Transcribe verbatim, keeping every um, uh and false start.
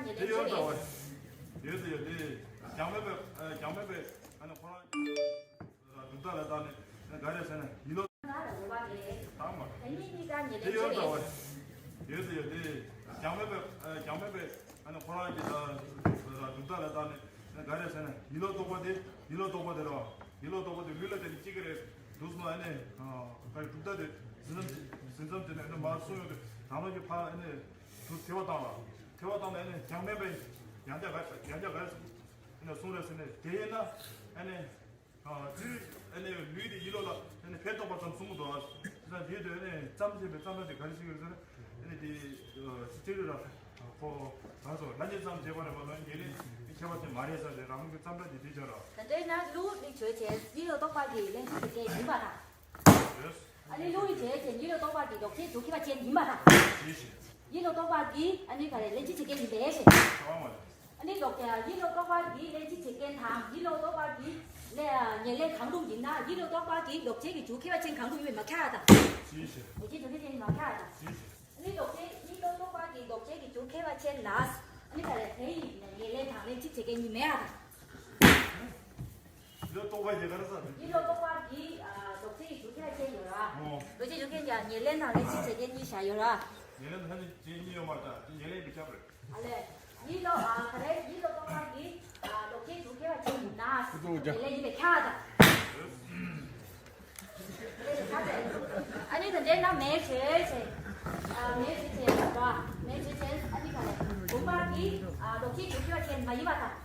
དེ་ཡོད་ད་བ། ཡོད་དེ་ཡོད་དེ། ཀྱང་མེད་པའི་ཀྱང་མེད་པའི་ཨ་ནི་ཁོ་རང་གི་གྲུབ་མཐའ་ལ་བརྟེན་ནས་ག་རེ་ཟེར་ན་ཡིད་ལོ། དེ་ཡོད་ད་བ། ཡོད་དེ་ཡོད་དེ། ཀྱང་མེད་པའི་ཀྱང་མེད་པའི་ཨ་ནི་ཁོ་རང་གི་གྲུབ་མཐའ་ལ་བརྟེན་ནས་ག་རེ་ཟེར་ན་ཡིད་ལོ་རྟོག་པ་དེ་ཡིད་ལོ་རྟོག་པ་དེ་རེད་བ། ཡིད་ལོ་རྟོག་པ་དེ་ལུས་ལ་བརྟེན་ནས་སྐྱེ་གི་རེད། འདུག་སོང་ཨ་ནི་ག་རེ་གྲུབ་མཐའ་དེ་ཟིན་མཚམས་ཟིན་མཚམས་དེ་ནས་ཨ་ནི་མར་གསུངས་ཡོང་དུས་དང་པོ་གི་ཕར་ཨ་ནི། དུ་ཐལ་བ་བཏང་ལ། ཐལ་བ་བཏང་ནས་ཨ་ནི་ཀྱང་མེད་པའི་ཡང་བསྐྱར་ག་ཡང་བསྐྱར་ག་ཨ་ནི་གསུང་རེད་ཟེར་ནས་དེ་ཡིན་ན་ཨ་ནི། ཨ་དེ་ཨ་ནི་ལུས་དེ་ཡིད་ལོ་ལ་ཨ་ནི་ཕན་ཐོགས་པ་ཙམ་གསུང་གི་འདུག་ཨ། དེ་དང་དེའི་དུས་ཨ་ནི་ཙམ་བྱས་པའི་ཙམ་ར་དེ་ག་རེ་ཞིག་རེད་ཟེར་ན་ཨ་ནི་དེ་སྤྱིར་ར་ཁོ་གང་སོ་ལ་ཉེ་ཙམ་བྱས་པ་རེད་པ་ལ་ཉེ་ལེ་ཁྱད་པར་དེ་མ་རེད་ཟེར་ཏེ་རང་གི་ཙམ་ར་དེ་དེ་བྱ་ར། ད་འདྲ་ཡིན་ན་ལུགས་ལེགས་བྱོས་བྱས་ཡིད་ལོ་རྟོག་པ་གི་ལན་ཅི་དེ་སྐད་ཡིན་པ་དང་། ཨ་ནི་ལུགས་ལེགས་བྱས་བྱས་ཡིད་ལོ་རྟོག་པ་གི་ལྡོག་ཆའི་རྒྱུ་ཁྱད་པར་ཅན་ཡིན་པ་དང་། ཡིད་ལོ་རྟོག་པ་གི་ཨ་ནི་ག་རེ་ལན་ཅི་བྱེད་མཁན་ཡིན་པས་ཞེས། ཨ་ནི་ལྡོག་ཡིད་ལོ་རྟོག་པ་གི་ལན་ཅི་བྱེད་མཁན་དང་ཡིད་ལོ་རྟོག་པ་གི་ལས་ཉེར་ལེན་གང་རུང་ཡིན་ན་ཡིད་ལོ་རྟོག་པ་གི་ལྡོག་ཆའི་གི་རྒྱུ་ཁྱད་པར་ཅན་གང་རུང་ཡིན་པས་མ་ཁྱབ་པ་དང་། ལྡོག་ཆའི་རྒྱུ་ཁྱད་པར་ཅན་མ་ཁྱབ་པ་དང་། ཨ་ནི་ལྡོག་ཆའི་ཡིད་ལོ་རྟོག་པ་གི་ལྡོག་ཆའི་གི་རྒྱུ་ཁྱད་པར་ཅན་ལ་ཨ་ནི་ག་རེ་དེ་ཡིན་ཉེར་ལེན་དང་ལན་ཅི་བྱེད་མཁན་ཡིན་མེད་པ་དང་། ཡིད་ལོ་རྟོག་པ་ཞེས་ག་རེ་ཟེར། ཡིད་ལོ་རྟོག་པ་གི་ཨ་ལྡོག་ཆའི་རྒྱུ་ཁྱད་པར་ཅན་ཡོད་ར། ཨོ། ལྡོག་ཆའི་རྒྱུ་ཁྱད་ཀྱང་ཉེར་ལེན་དང་ལན་ཅི་བྱེད་མཁན་གཉིས་བཞག་ཡོད་ར། ཉེར་ལེན་དང་ལན་ཅི་བྱེད་མཁན་གཉིས་ཡོད་མ་རེད་ད་དེ་ཉེར་ལེན་མི་ཁྱབ་རེད། ཨ་ལས། ཡིད་ལོ་ཨ་ག་རེ་ཡིད་ལོ་རྟོག་པ་གི་ཨ་ལྡོག་ཆའི་རྒྱུ་ཁྱད་པར་ཅན་ཡིན་ན་ཉེར་ལེན་ཡིན་པས་ཁྱབ་པ་དང་། ཨ་ནི་དེ་འདྲ་ན་མེད་བྱས་བྱས། ཨ་མེད་བྱས་བྱས་ར། མེད་བྱས་བྱས་ཨ་ནི་ག་རེ་བུམ་པ་གི་ཨ་ལྡོག་ཆའི་རྒྱུ་ཁྱད་པར་ཅན་མ་ཡིན་པ་དང་།